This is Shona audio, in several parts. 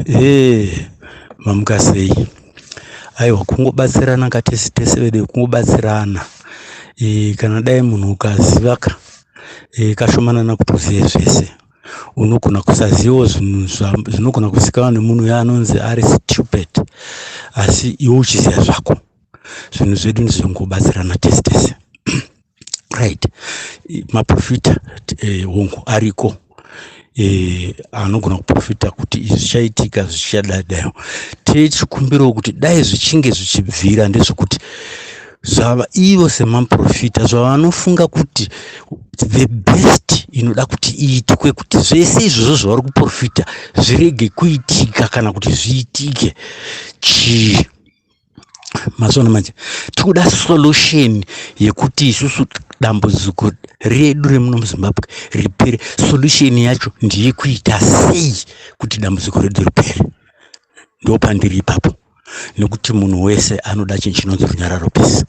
Ee, mamuka sei? Aiwa, kungobatsirana ka tese tese vedu, kungobatsirana. Kana dai munhu ukaziva ka, kashomanana kuti uzive zvese. Unogona kusazivawo zvinhu zvinogona kuzikanwa nemunhu uya anonzi ari stupid, asi iwe uchiziva zvako. Zvinhu zvedu ndizvongobatsirana tese tese. Right, maprofita hongu ariko, anogona kuprofita kuti izvi zvichaitika, zvichadadayo. Tichikumbirawo kuti dai zvichinge zvichibvira, ndezvekuti zvava ivo semaprofita zvavanofunga kuti the best inoda kuti iitwe kuti zvese izvozvo zvavari kuprofita zvirege kuitika kana kuti zviitike, chii? Mazuva manje tikuda solution yekuti isusu dambudziko redu remuno muZimbabwe ripere. Solution yacho ndeyekuita sei kuti dambudziko redu ripere? Ndo pandiri ipapo, nekuti munhu wese anoda chinhu chinonzi runyararo, peace.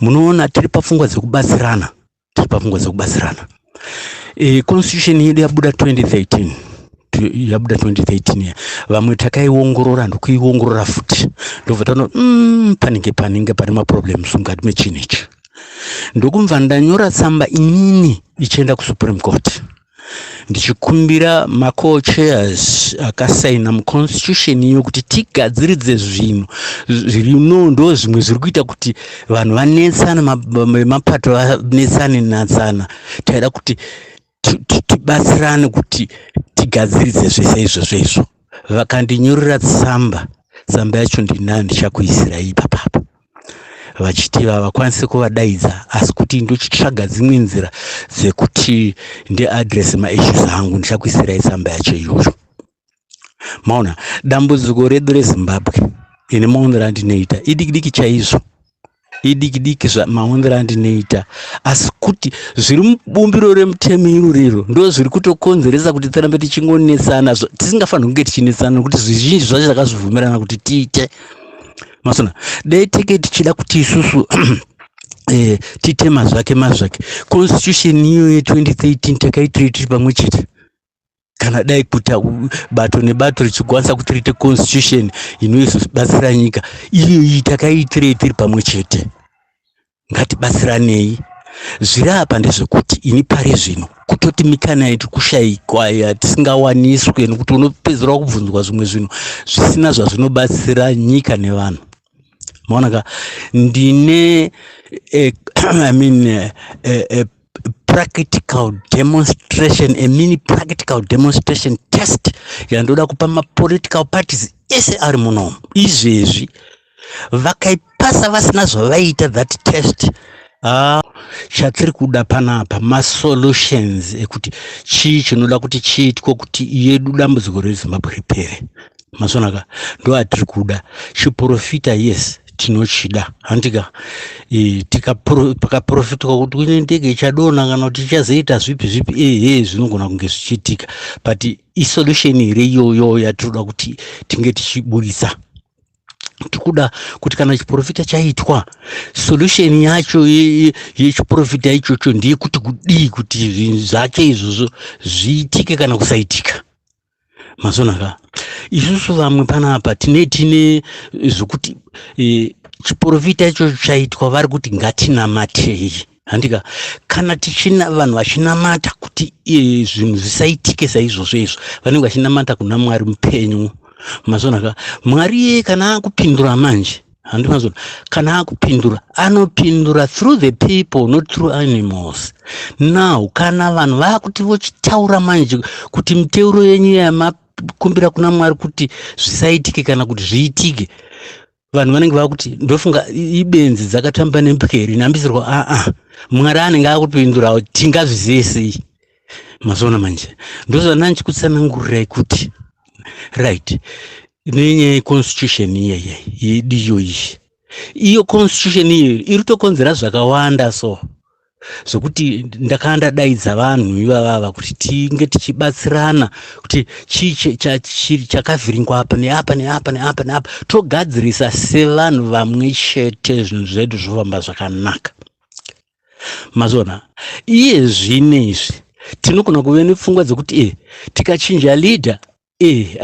Munoona, tiri papfungwa dzekubatsirana, tiri papfungwa dzekubatsirana. Constitution yedu yabuda 2013, yabuda 2013. Vamwe takaiongorora, ndokuiongorora futi, ndobva taona panenge pane maproblems mukati mechinhu ichi. Ndokumva ndanyora tsamba inini ichienda kuSupreme Court, ndichikumbira maco-chairs akasaina muconstitution iyo kuti tigadziridze zvinhu zvirino. Ndo zvimwe zviri kuita kuti vanhu vanetsane, mapato vanetsane natsana. Taida kuti tibatsirane kuti tigadziridze zvese izvozvo izvo. Vakandinyorera tsamba. Tsamba yacho ndinayo, ndichakuisirai ipapapa, vachiti havakwanisi kuvadaidza, asi kuti ndochitsvaga dzimwe nzira dzekuti ndiaddress maissues angu. Ndichakuisirai tsamba yacho iyoyo. Maona, dambudziko redu reZimbabwe, ini maonero andinoita, idiki diki chaizvo, idiki diki maonero andinoita, asi kuti zviri mubumbiro remutemo iro riro ndo zviri kutokonzeresa kuti tirambe tichingonetsana tisingafaniri kunge tichinetsana, nekuti zvizhinji zvacho takazvibvumirana kuti tiite. Masona, dai teke tichida kuti isusu tiite mazvake mazvake, constitution iyo ye2013 takaitirei tiri pamwe chete. Kana dai kuti bato nebato richikwanisa kuti riite constitution inoizobatsira nyika, iyoyi takaitirei tiri pamwe chete? Ngatibatsiranei. Zviri apa ndezvekuti ini pari zvino kutoti mikana yedu kushayikwa, yatisingawaniswe, nekuti unopedzera kubvunzwa zvimwe zvinhu zvisina zvazvinobatsira nyika nevanhu. Maona ka, ndine I mean, practical demonstration, a mini practical demonstration test yandoda kupa mapolitical parties ese ari munomu izvezvi. Vakaipasa vasina zvavaita that test, ah, chatiri kuda panapa masolutions ekuti chii chinoda kuti chiitwe kuti yedu dambudziko reZimbabwe ripere. Masonaka, ndo atiri kuda. Chiprofita, yes, tinochida, handika? Pakaprofitwa kuti kune ndege ichadonha kana kuti ichazoita zvipi zvipi, ehe, zvinogona kunge zvichiitika, but isolution here iyoyo yatinoda kuti tinge tichiburisa? Tikuda kuti kana chiprofita chaitwa, solution yacho yechiprofita ichocho ndeyekuti kudii kuti zvinhu zvake izvozvo zviitike kana kusaitika? Mazonaka, isusu vamwe panapa tine zvokuti chiprofita ichocho chaitwa, vari kuti ngatinamatei, handika? Kana tichina vanhu vachinamata kuti zvinhu zvisaitike saizvozvo izvo, vanenge vachinamata kuna Mwari mupenyu. Mazonaka, Mwari iye kana akupindura manje, handi mazona, kana akupindura, anopindura through the people, not through animals. Now kana vanhu vakuti vochitaura manje kuti miteuro yenyu yamakumbira kuna Mwari kuti zvisaitike kana kuti zviitike, vanhu vanenge vakuti, ndofunga ibenzi dzakatamba nempweri nambisirwa. Aa, Mwari anenge akupindura, tingazvizive sei? Mazoona manje, ndozvandanga ndichikutsanangurirai kuti, right, nenyaya yeconstitution iyeye yedu iyoyi, iyo constitution iyoyo iri kutokonzera zvakawanda, so zvokuti ndakanga ndadaidza vanhu ivavava kuti tinge tichibatsirana kuti chii chakavhiringwa apa neapa neapa neapa neapa, togadzirisa sevanhu vamwe chete, zvinhu zvedu zvofamba zvakanaka. Mazona, iye zvine izvi tinogona kuve nepfungwa dzekuti tikachinja leader. E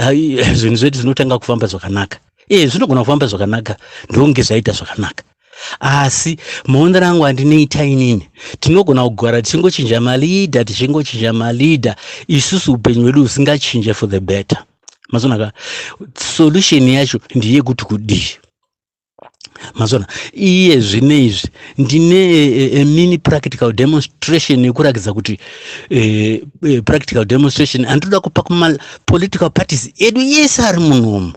zvinhu zvedu zvinotanga kufamba zvakanaka. E zvinogona kufamba zvakanaka, ndonge zvaita zvakanaka. Asi maonero angu andinoita inini, tinogona kugara tichingochinja maleader, tichingochinja maleader, isusu upenyu hwedu husingachinje for the better. Mazona? Solution yacho ndeyekuti kudii? Mazona, iye zvine izvi ndine a mini practical demonstration yekurakidza kuti practical demonstration andinoda kupa kumapolitical parties edu ese ari munomu.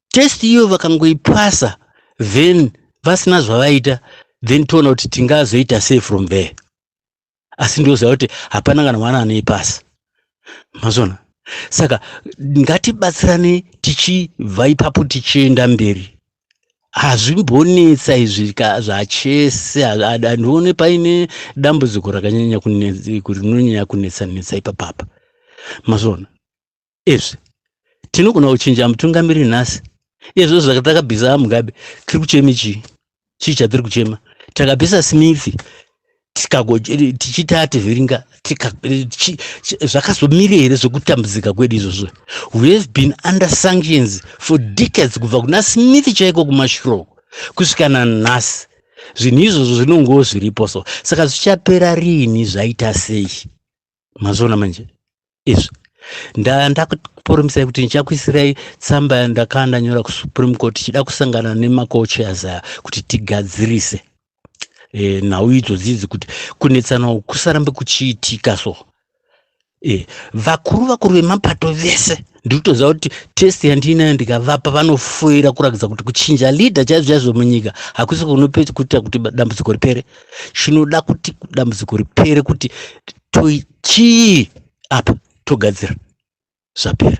Test iyo vakangoipasa, then vasina zvavaita, then toona kuti tingazoita sei from there. Asi ndinoziva kuti hapana kana mwana anoipasa. Mazona? Saka ngatibatsirane tichibva ipapo tichienda mberi. Hazvimbonetsa izvi zvachese. Handione paine dambudziko rakanyanya rinonyanya kunetsa netsa ipapapa. Mazona? Izvi tinogona kuchinja mutungamiri nhasi. Izvozvo zvakatakabvisa Mugabe, tiri kuchema chii? Chii chatiri kuchema? Takabvisa Smith, tichiti ativhiringa. Zvakazomiri here zvekutambudzika kwedu izvozvo? We have been under sanctions for decades, kubva kuna Smith chaiko kumashure kusvika nanhasi. Zvinhu izvozvo zvinongowo zviripo. So saka zvichapera riini? Zvaita sei? Mazviona manje izvi? Ndakupromisai kuti ndichakuisirai tsamba yandakanga ndanyora kuSupreme Court, tichida kusangana nemaco-chairs aya kuti tigadzirise nhau idzodzidzi, kuti kunetsana uku kusarambe kuchiitika. So vakuru vakuru vemapato vese, ndiri kutoziva kuti test yandiinayo ndikavapa vanofoira, kurakidza kuti kuchinja leader chaizvo chaizvo munyika hakusi kunokuita kuti dambudziko ripere. Chinoda kuti dambudziko ripere kuti chii apa togadzira, zvapera.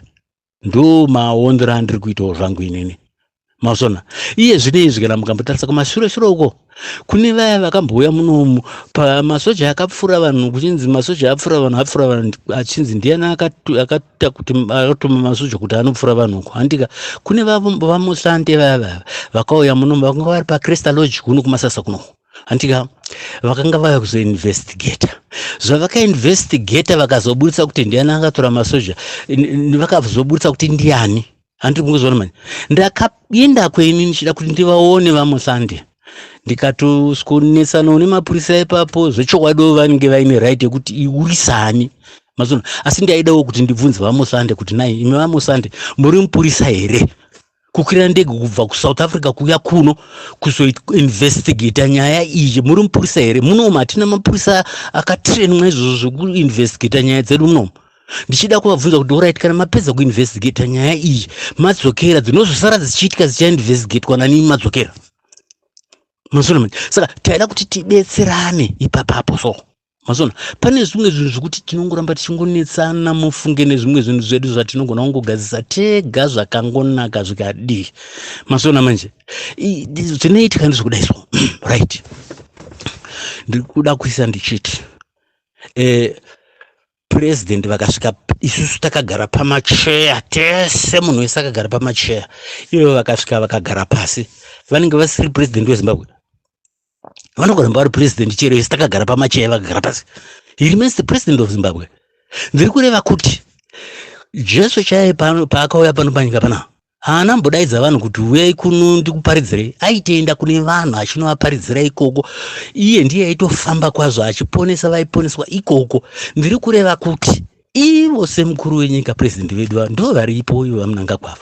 Ndo maondero andiri kuitawo zvangu inini. Mazona, iye zvino izvi kana mukambotarisa kumashure shure uko, kune vaya vakambouya munomu pamasoja akapfura vanhu, kuchinzi masoja apfura vanhu, apfura vanhu, achinzi ndiani akaita kuti akatuma masoja kuti anopfura vanhu uko, handika? Kune vaMotlanthe vaya vaya vakauya munomu, vakanga vari paCresta Lodge kuno kuMasasa kunoku, handika? Vakanga vauya kuzoinvestigata. Zvavakainvestigata, vakazobudisa kuti ndiani akatora masoja, vakazobudisa kuti ndiani. Handiri kungoziona manje. Ndakaenda kweni ndichida kuti ndivaone vaMotlanthe, ndikatoskonetsanawo nemapurisa ipapo. Zvechokwadiwo vanenge vaine right yekuti iurisani. Mazona? Asi ndaidawo kuti ndibvunze vaMotlanthe kuti, "Nai imi vaMotlanthe, muri mupurisa here kukwira ndege kubva kuSouth Africa kuuya kuno kuzoinvestigata nyaya iyi? Muri mupurisa here? Munomu hatina mapurisa akatrainwa izvozvo zvekuinvestigata nyaya dzedu munomu." Ndichida kuvabvunza kuti, "Alright, kana mapedza kuinvestigata nyaya iyi, madzokera, dzinozosara dzichiitika dzichainvestigatwa nani madzokera?" Mazona manje? Saka taida kuti tibetserane ipapapo. So mazona, pane zvimwe zvinhu zvekuti tinongoramba tichingonetsana, mufunge, nezvimwe zvinhu zvedu zvatinogona kungogadzisa tega zvakangonaka zvikadii. Mazona manje? Zvinoitika ndezvekudai. So right, ndiri kuda kuisa ndichiti president vakasvika, isusu takagara pamacheya tese, munhu wese akagara pamacheya. Ivo vakasvika vakagara pasi, vanenge vasiri president weZimbabwe? Vanogoramba vari president chero isu takagara pamacheya, vakagara pasi. He remains the president of Zimbabwe. Ndiri kureva kuti Jesu chaiye paakauya pano panyika panapa, haana mbodaidza vanhu kuti, "Uyai kuno ndikuparidzirei." Aitoenda kune vanhu achinovaparidzira ikoko. Iye ndiye aitofamba kwazvo achiponesa vaiponeswa ikoko. Ndiri kureva kuti ivo semukuru wenyika, purezidendi vedu, ndo varipo ivo vaMnangagwa.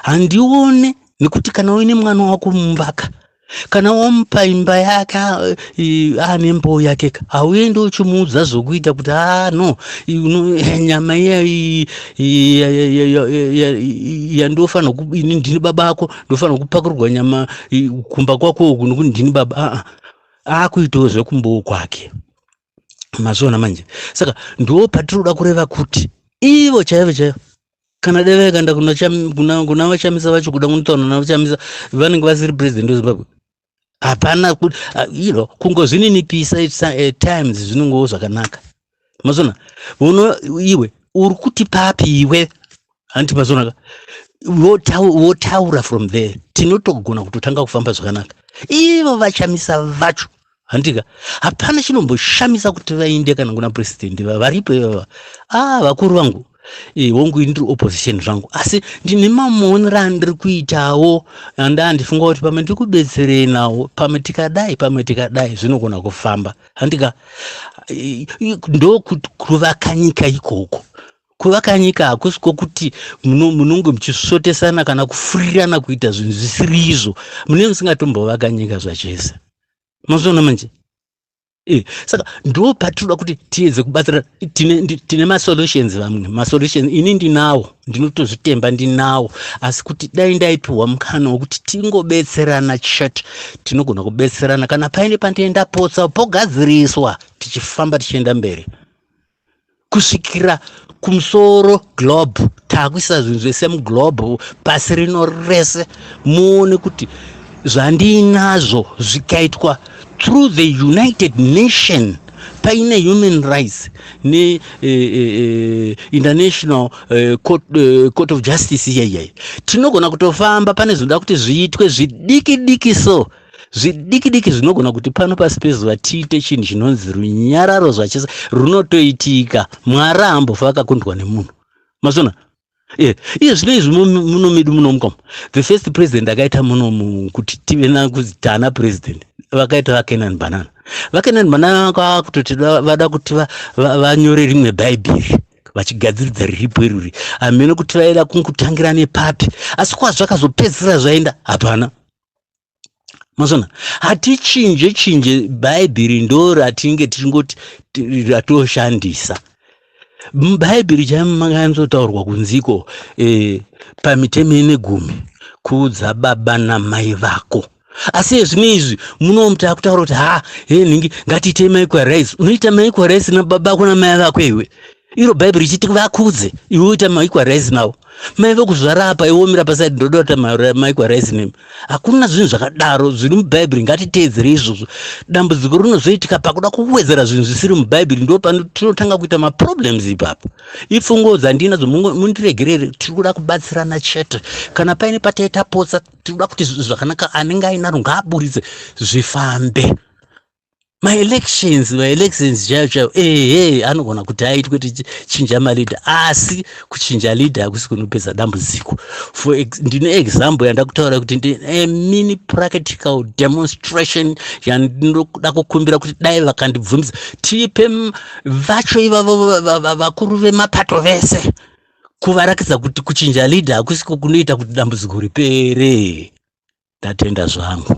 Handione nekuti kana uine mwana wako mumba ka, kana wamupa imba yake, aane mboo yake ka, hauendi uchimuudza zvokuita kuti, "A no, nyama iya yandofanira, ini ndini baba ako, ndofanira kupakurirwa nyama kumba kwako uku nekuti ndini baba." Aa, akuitawo zvekumboo kwake. Mazviona manje? Saka ndo patinoda kureva kuti ivo chaivo chaivo, kana dai vaikaenda kuna vaChamisa vacho, kuda kunotaura navaChamisa, vanenge vasiri president weZimbabwe? Hapana. Kungozvininipisa at times zvinongowo zvakanaka. Mazona? Uno iwe uri kuti papi iwe, handiti? Mazonaka? Votaura from there, tinotogona kutotanga kufamba zvakanaka. Ivo vaChamisa vacho, handika? Hapana chinomboshamisa kuti vainde kana kuna purezidendi varipo ivava. Ah, vakuru vangu. Hongu, ini ndiri opposition zvangu, asi ndine mamonero andiri kuitawo, andandifunga kuti pamwe ndiri kubetserei nawo, pamwe tikadai, pamwe tikadai, zvinogona kufamba, handika? Ndokuvaka nyika ikoko. Kuvaka nyika hakusi kwokuti munonge muchisvotesana kana kufurirana kuita zvinhu zvisiri izvo. Munenge musingatombovaka nyika zvachese. Mazviona manje? Saka ndo patinoda kuti tiedze kubatsira. Tine masolutions, vamwe masolutions ini ndinawo, ndinotozvitemba ndinawo, asi kuti dai ndaipiwa mukana wekuti tingobetserana chete, tinogona kubetserana. Kana paine pandienda potsa, pogadziriswa, tichifamba tichienda mberi kusvikira kumusoro globe. Taakuisa zvinhu zvese muglobe, pasi rino rese, muone kuti zvandinazvo zvikaitwa through the United Nation, paine human rights ne international court of justice iyaiyayi, tinogona kutofamba. Pane zvinoda kuti zviitwe zvidiki diki, so zvidiki diki zvinogona kuti pano pasi pezuva tiite chinhu chinonzi runyararo zvachese, runotoitika. Mwari haambofa akakundwa nemunhu, mazona? Iye zvino izvi muno medu muno, the first president akaita muno kuti tive nakuzi tana president, vakaita vaKenani Banana. VaKenani Banana vakutoti vada kuti vanyore rimwe bhaibheri, vachigadziridza riripo iruri. Hamene kuti vaida kungotangira nepapi, asi kwazvakazopedzisira zvaenda hapana. Mazona, hatichinje chinje bhaibheri, ndo ratinge tichingoti ratoshandisa. Mubhaibheri chaimo makanyatsotaurwa kunziko pamitemo ine gumi, kuudza baba namai vako. Asi ezvino izvi munomu taakutaura kuti ha, he, nhingi, ngatiitei maequal rights. Unoita maequal rights nababa ako namai vako iwe, iro bhaibheri richiti vakudze iwe uita maequal rights navo? Mai vokuzvara apa, iwe womira paside, ndoda kuita maequal rights nemi. Hakuna zvinhu zvakadaro zviri mubhaibheri, ngatiteedzere izvozvo. Dambudziko rinozoitika pakuda kuwedzera zvinhu zvisiri mubhaibheri, ndo patinotanga kuita maproblems ipapo. Ipfungo dzandinadzo, mundiregerere. Tiri kuda kubatsirana chete. Kana paine pataita potsa, tiri kuda kuti zvakanaka, anenge ainaro ngaaburitse, zvifambe. Maelections chaiyo chaiyo, ehe, anogona kuti aitwe tichinja maleader, asi kuchinja leader hakusi kunopedza dambudziko. Ndine example yandakutaura kuti ndine mini practical demonstration yandinoda kukumbira kuti dai vakandibvumisa, tipe vacho ivavo vakuru vemapato vese, kuvarakidza kuti kuchinja leader hakusiko kunoita kuti dambudziko ripere. Ndatenda zvangu.